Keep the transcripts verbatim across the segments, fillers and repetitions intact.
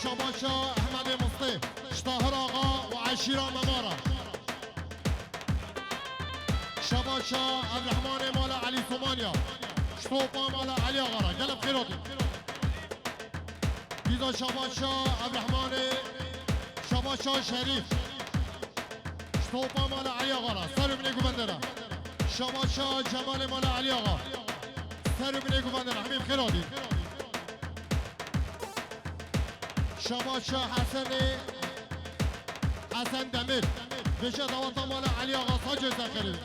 Şabaşa Ehmedê Mistê, ji Tahir Axa û eşîra Memara. Şabaşa Evrehmanê mala Elî Somanya, ji topa mala Elî Axa re. Gelek xêr hatî. Dîza şabaşa Evrehmanê, şabaşa Şerîf. Ji topa mala Elî Axa re. Ser û binê guvendê re. Şabaşa Cemalê mala Elî Axa. Ser û binê guvendê re. Hemî bi xêr hatî. Şabaşa Hesenê, Hesen Demir. Vêje daweta mala Elî Axa, sacê zexerî.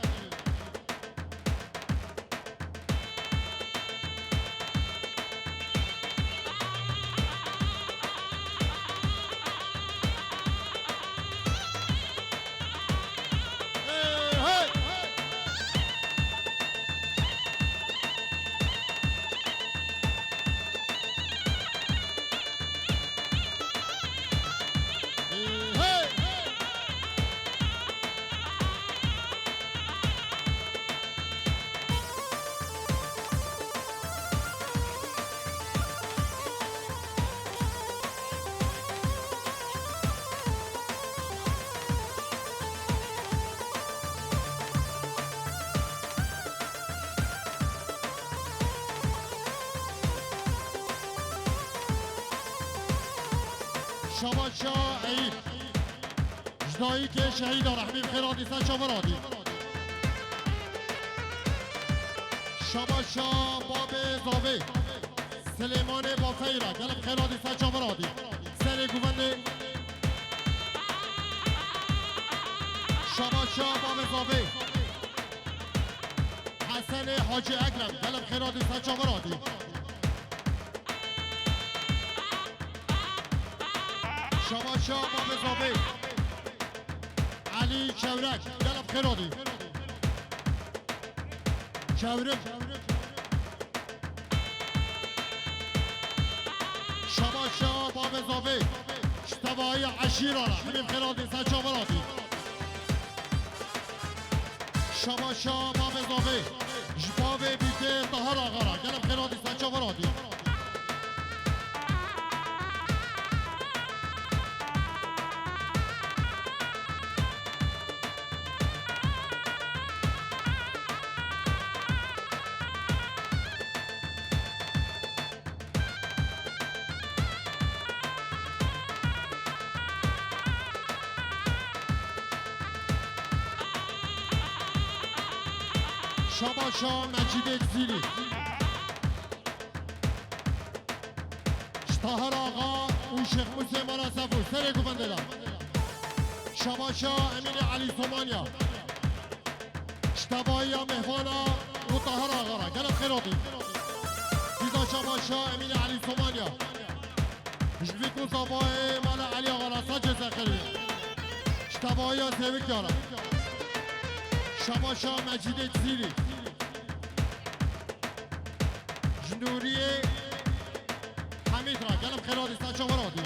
Şabaşa Eyüp. Ji dayikê şehîda rehmî bi xêr hatî, ser çavan hatî. Şabaşa babê zavê. Silêmanê Bafeyra, gelek xêr hatî, ser çavan hatî. Serê guvendê. Şabaşa babê zavê. Hesenê Hacı Ekrem, gelek xêr hatî, ser çavan hatî. Şabaşa babê zavê. Elî Çewrek, gelek xêr hatî. Çewrim. Şabaşa babê zavê. Ji tevaya eşîra re. Hemî bi xêr hatî, ser çavan hatî. Şabaşa babê zavê. Ji bavê bîkê Tahir Axa re. Gelek xêr hatî, ser çavan hatî. Şabaşa Mecîdê Cizîrî. Ji Tahir Axa û Şêx Musê mala Sefû, serê guvendê de. Şabaşa Emînê Elî Somanya. Ji tevaya mêhvana û Tahir Axa re. Gelek xêr hatî. Dîza şabaşa Emînê Elî Somanya. Ji vî ku zavayê mala Elî Axa re, sacê zexerî. Ji tevaya Zêwikya re. Şabaşa Mecîdê Cizîrî. Ji Nûriyê Hemîd re. Gelek xêr hatî, ser çavan hatî.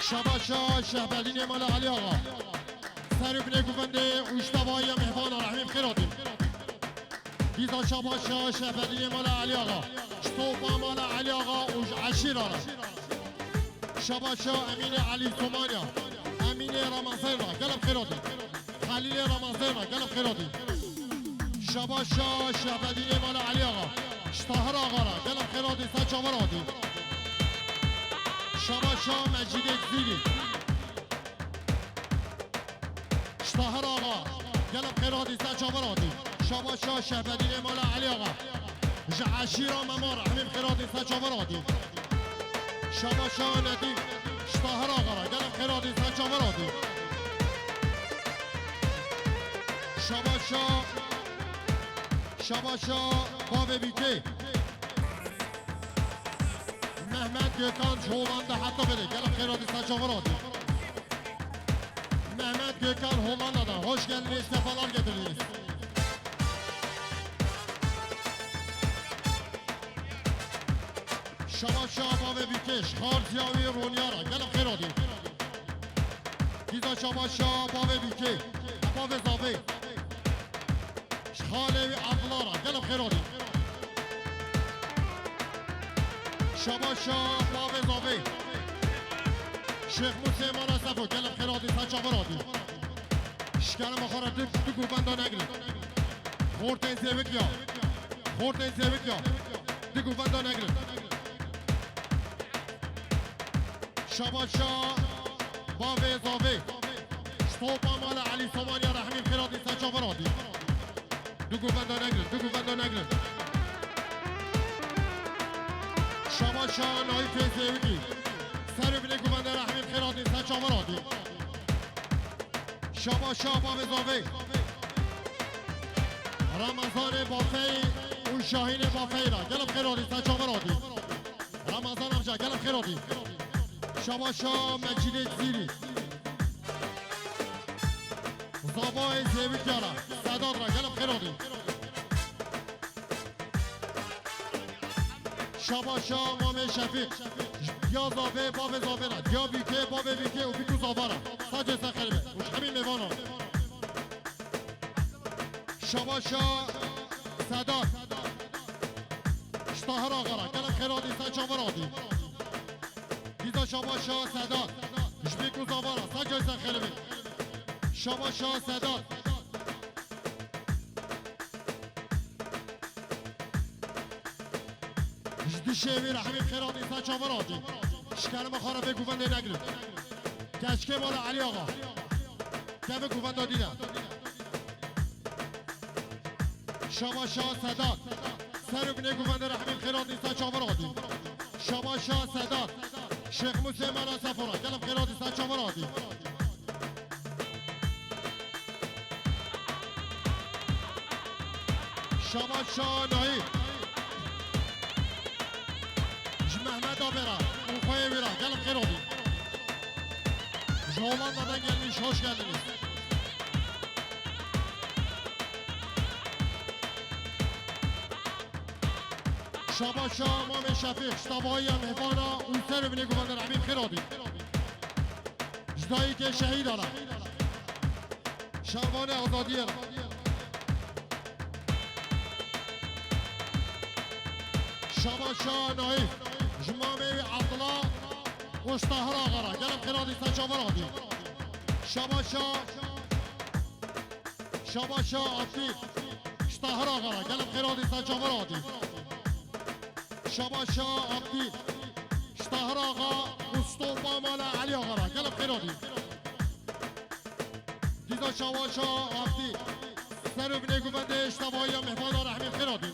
Şabaşa Şehbedînê mala Elî Axa. Ser û binê guvendê û ji tevaya mêhvana rehmî bi xêr hatî. Dîza şabaşa Şehbedînê mala Elî Axa. Ji topa mala Elî Axa û ji eşîra re. Şabaşa Emînê Elî Somanya. Emînê Ramazan re. Gelek xêr hatî. Xelîlê Ramazan re. Gelek xêr hatî. Şabaşa Şehbedînê mala Elî Axa. Ji Tahir Axa re. Gelek xêr hatî, ser çavan hatî. Şabaşa Mecîdê Cizîrî. Ji Tahir Axa, gelek xêr hatî, ser çavan hatî. Şabaşa Şehbedînê mala Elî Axa. Ji eşîra Memar, hemî bi xêr hatî, ser çavan hatî. Şabaşa Nedîm, ji Tahir Axa re, gelek xêr hatî, ser çavan hatî. Şabaşa, şabaşa bavê bîkê. Mehmet Gökhan ji Hollanda heta bide, gelek xêr hatî, ser çavan hatî. Mehmet Gökhan Hollanda'dan. Hoş geldiniz, sefalar getirdiniz. Şabaşa bavê bîkê, ji Xarziya wî Ronyara. Gelek xêr hatî. Dîza şabaşa bavê Bîkê, bavê Zavê. Ji xalê wî Abdullah re, gelek xêr hatî. Şabaşa bavê Zavê. Şêx Musê mala Sefo, gelek xêr hatî, ser çavan hatî. Ji kerema xwe re du, du govenda negirin. Xortên Zêwik ya. Xortên Zêwik ya. Du govenda negirin. Şabaşa bavê Zavê. Stopa mala Elî Somaniya re hemî xêr hatî, ser çavan hatî. Du govenda negirin, du govenda negirin. Şabaşa Naîfê Zêwikî. Ser û binê govenda re hemî xêr hatî, ser çavan hatî. Şabaşa bavê Zavê. Ramazanê Bafey û Şahînê Bafey re, gelek xêr hatî, ser çavan hatî. Ramazan amca, gelek xêr hatî. Şabaşa Mecîdê Cizîrî. Zavayê Zêwikya re, Sedat re, gelek xêr hatî. Şabaşa Mamê Şefîq. Ya Zavê, bavê Zavê re. Ya Bîkê, bavê Bîkê û Bîk û Zava re. Sacê ser xêr be. Û ji hemî mêvanan. Şabaşa Sedat. Ji Tahir Axa re. Gelek xêr hatî, ser çavan hatî. Dîza şabaşa Sedat. Ji Bîk û Zava re. Sacê ser xêr be. Şabaşa Sedat. Ji dişê wî re hemî xêr hatî, ser çavan hatî. Ji kerema xwe re vê govendê negirin. Keçikê mala Elî Axa. Keve govenda dîne. Şabaşa Sedat. Ser û binê govendê re hemî xêr hatî, ser çavan hatî. Şabaşa Sedat. Şêx Musê mala Sefo re, gelek xêr hatî, ser çavan hatî. Şabaşa Naîf. Ji Mehmet Avê re û xweyê wî re, gelek xêr hatî. Ji Hollanda'dan gelmiş, hoş geldiniz. Şabaşa Mamê Şefîq, ji tavaya mêvana û ser û binê govendê re hemî xêr hatî. Ji dayikê şehîda re. Şervanê azadiyê re. Şabaşa Naîf. Ji mamê wî Abdullah û ji Tahir Axa re. Gelek xêr hatî, ser çavan hatî. Şabaşa, Şabaşa Abdî. Ji Tahir Axa re. Gelek xêr hatî, ser çavan hatî. Şabaşa Abdî. Ji Tahir Axa û stopa mala Elî Axa re. Gelek xêr hatî. Dîza şabaşa Abdî. Ser û binê govendê ji tavaya mêvana re hemî xêr hatî.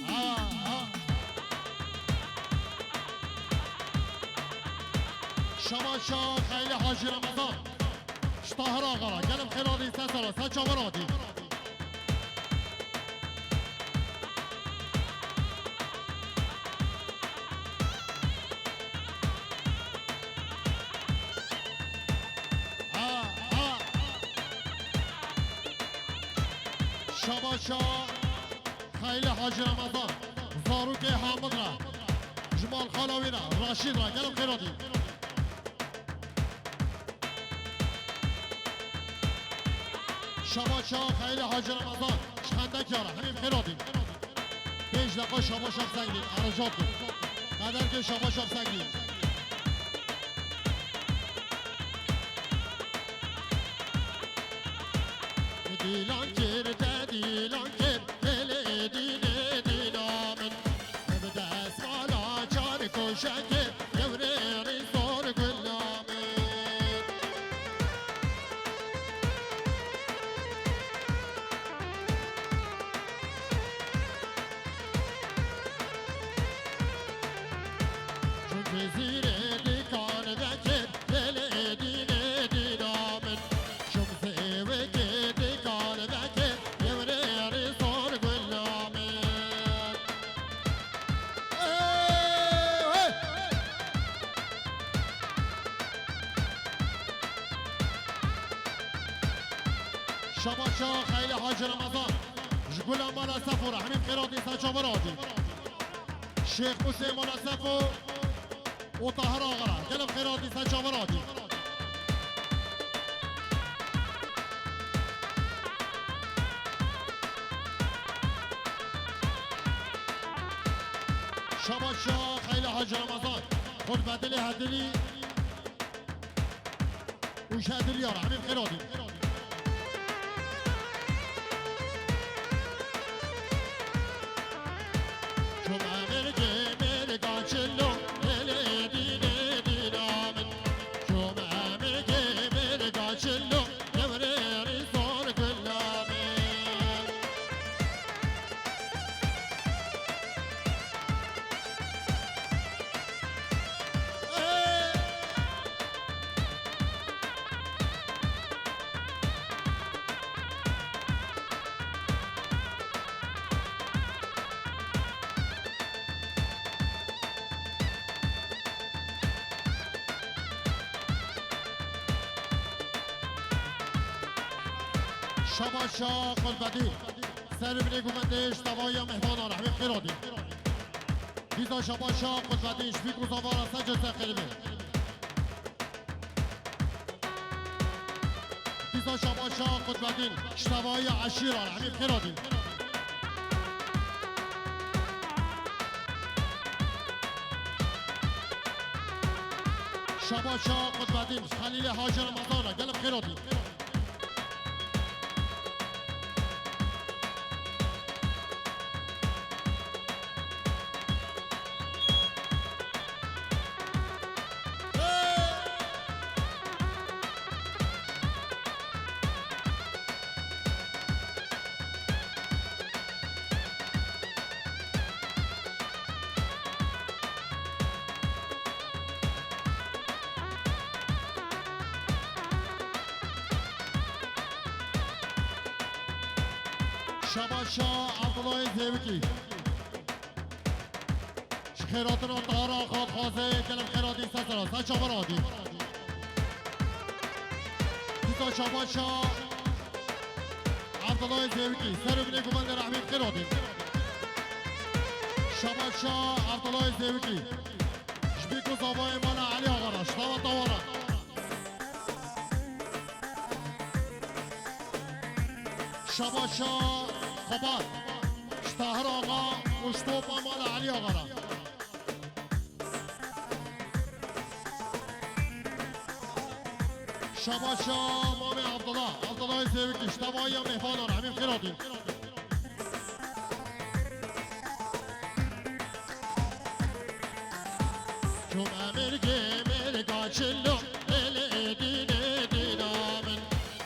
Ha, ha. Şabaşa Xeylê Hacî Remezan. Ji Tahir Axa re. Gelek xêr hatî, ser sera, ser çavan hatî. Ha, ha. Şabaşa Xeylê Hacî Remezan, zarokê Hamid re, ji malxala wî re, Raşîd re, gelek xêr hatî. Şabaşa Xeylê Hacî Remezan, ji Xendekya re, hemî bi xêr hatî. Pênc deqa şabaşa bi seng dîn, erecat bin. Qederkê şabaşa bi seng dîn. Dîlan kir, te dîlan kir, gelê dînê dîna min. Bi destmala çar koşekê, yew rêrî zor gula min. Çimkî zîrê dîkan vekir, gelê dînê dîna min. Çim zêwekê dîkan vekir, yew rêrî zor gula min. Ey, hey! Şabaşa Xeylê Hacî Remezan. Ji gula mala Sefo re, hemî bi xêr hatî, ser çavan hatî. Şêx Musê mala Sefo. û Tahir Agara. Gelek xêr hatî, ser çavan hatî. Şabaş şa Xeylê Hacı Ramazan. Xutbedilê hedilî. Û ji hedilî ya re. Hemî xêr hatî. Ço me mirgê mirga çilo, lêlê dînê dîna min. Ço me mirgê mirga çilo, lewrê rîzor gula min. Ê! Şabaş şa Xulbedî. Ser û binê gumendê ji tevaya mehmanan re. Hemî xêr hatî. Dîsa şabaş şa Xulbedî. Ji bîk û zavara ser cesê xêr be. Dîsa şabaş şa Qutbedîn, ştavaya eşîra, hemî xêr hatî. Şabaş şa Qutbedîn, Xelîlê Hacî Remezana, gelek xêr hatî. Şabaş şa Abdullahê Zêwikî. Ji xêratina Tahir Axa dixwaze, gelek xêr hatî, ser sera, ser çavan hatî. Dîsa şabaş şa Abdullahê Zêwikî, ser û binê gumendê rehmî, xêr hatî. Şabaş şa Abdullahê Zêwikî. Ji bîk û zavayê mala Elî Axa re, ştava tawa re. Şabaş şa Xebat, ji Tahir Axa û ji topa mala Elî Axa re. Şabaş şa Mamê Abdullah, Abdullahê Zêwikî, ji tevaya mehmanan re, hemî xêr hatî. Çûm emirgê mirga çilo, lêlê dînê dîna min.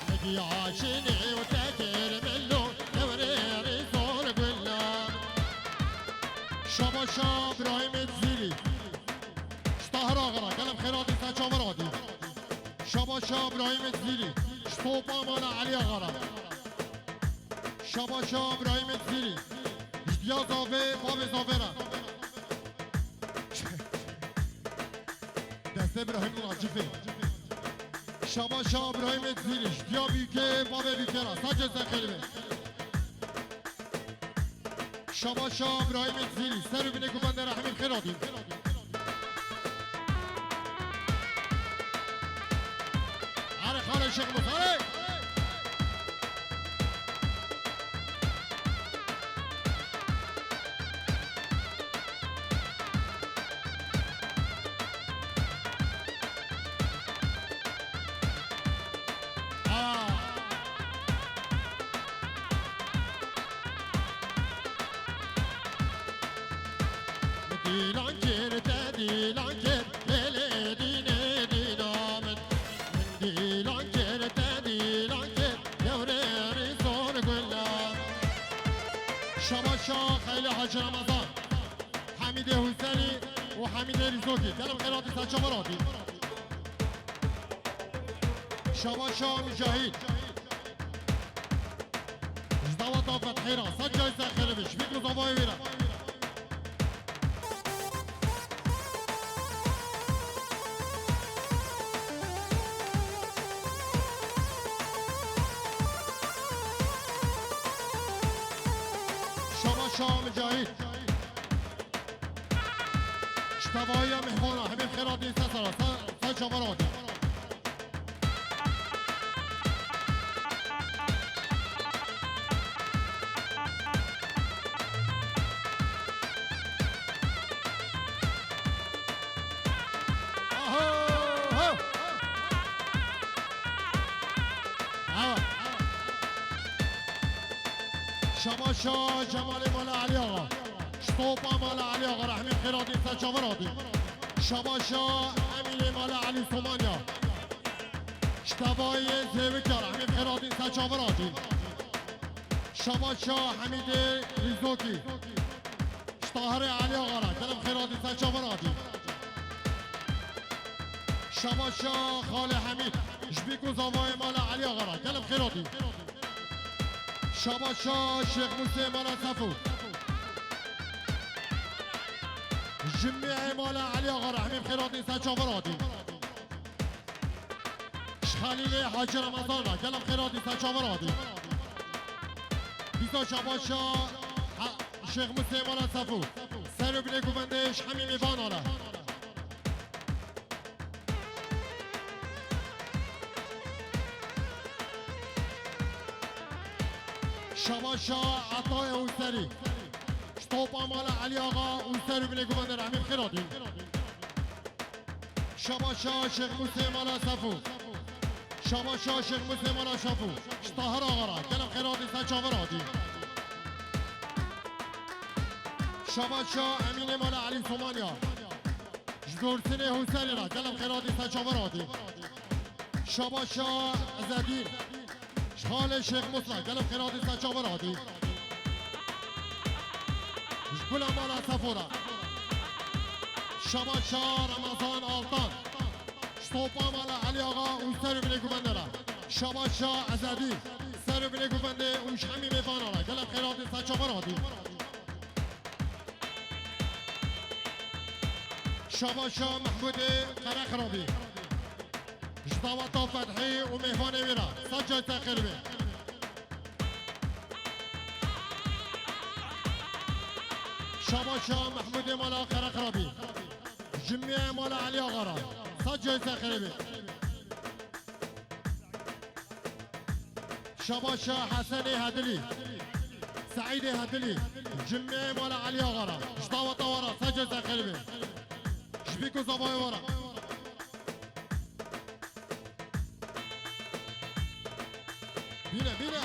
Migiya çinê û tekir milo, lewrê rîzor gula min. Şabaş şa Birahîmê Zîlî. Ji Tahir Axa re, gelek xêr hatî, ser çavan hatî. Şabaş şa Birahîmê Zîlî. Ji topa mala Elî Axa re. Şabaş şa Birahîmê Zîlî. Ji diya zavê, bavê zavê re. Destê Birahîm Lacifê. Şabaş şa Birahîmê Zîlî. Ji diya bîkê, bavê bîkê re. Ser cesê xêr be. Şabaş şa Birahîmê Zîlî. Ser û binê gumendê rehmî, xêr hatî. Erê xalê Şêx Musa, erê. Dîlan kir te dîlan kir, lêlê dînê dîna min. Min dîlan kir te dîlan kir, lewrê rîzor gula. Şabaş şa Xeylê Hacî Remezan, Hemîdê Hûsenî û Hemîdê Rîzokî. Gelek xêr hatî, ser çavan hatî. Şabaş şa Micahîd. Ji daweta Fethê re, ser cayê ser xêr be, ji bîk û zavayê wê re. Şabaş şa Micahîd. Ji Tevaya mehmana, hemî xêr hatî, ser sera, ser, ser çavan hatî. Aho, ho. Awa. Şabaşa Cemalê Mala Elî Axa. Stopa Mala Elî Axa, rehmî xêr hatî, ser çavan hatî. Şabaşa Emînê Mala Elî Somanya. Ştevayê Zêvikar, hemî xêr hatî, ser çavan hatî. Şabaşa Hemîdê Rîzokî. Ji Tahirê Elî Axa re, gelek xêr hatî, ser çavan hatî. Şabaşa Xalê Hemîd, ji Bîk û Zavayê Mala Elî Axa re, gelek xêr hatî. Şabaşa Şêx Mûsê Mala Sefû. Jimiyê Mala Elî Axa re, hemî xêr hatî, ser çavan hatî. Ji Xelîlê Hacî Remezan re, gelek xêr hatî, ser çavan hatî. Bîza Şabaşa Ha-, Şêx Mûsê Mala Sefû. Ser û binê guvendê ji hemî mêvanan re. Şabaşa Etayê Hûserî. Stopa Mala Elî Axa û ser û binê guvendê re, hemî xêr hatî. Şabaşa Şêx Mûsê Mala Sefû. Şabaşa Şêx Mûsê Mala Sefû. Ji Tahir Axa re, gelek xêr hatî, ser çavan hatî. Şabaşa Emînê Mala Elî Somanya. Ji Dorsinê Hûserî re, gelek xêr hatî, ser çavan hatî. Şabaşa Ezedîn. Ji Xalê Şêx Mûs re, gelek xêr hatî, ser çavan hatî. Ji Gula Mala Sefû re. Şabaşa Remezan Altan. Stopa Mala Elî Axa û ser û binê guvendê re. Şabaşa Ezedîn. Ser û binê guvendê û ji hemî mêvanan re, gelek xêr hatî, ser çavan hatî. Şabaşa Mehmûdê Qerexirabî. Ji daweta Fethî û mêvanê wê re, sed cayî ser xêr be. Şabaşa Mehmûdê Mala Qerexirabî. Jimiyê Mala Elî Axa re, sed cayî ser xêr be. Şabaşa Hesenê Hedilî, Seîdê Hedilî, Cimê Mala Elî Axa re, ji daweta we re, sed cayî ser xêr be. Ji Bîk û Zavayê we re. Bîne, bîne.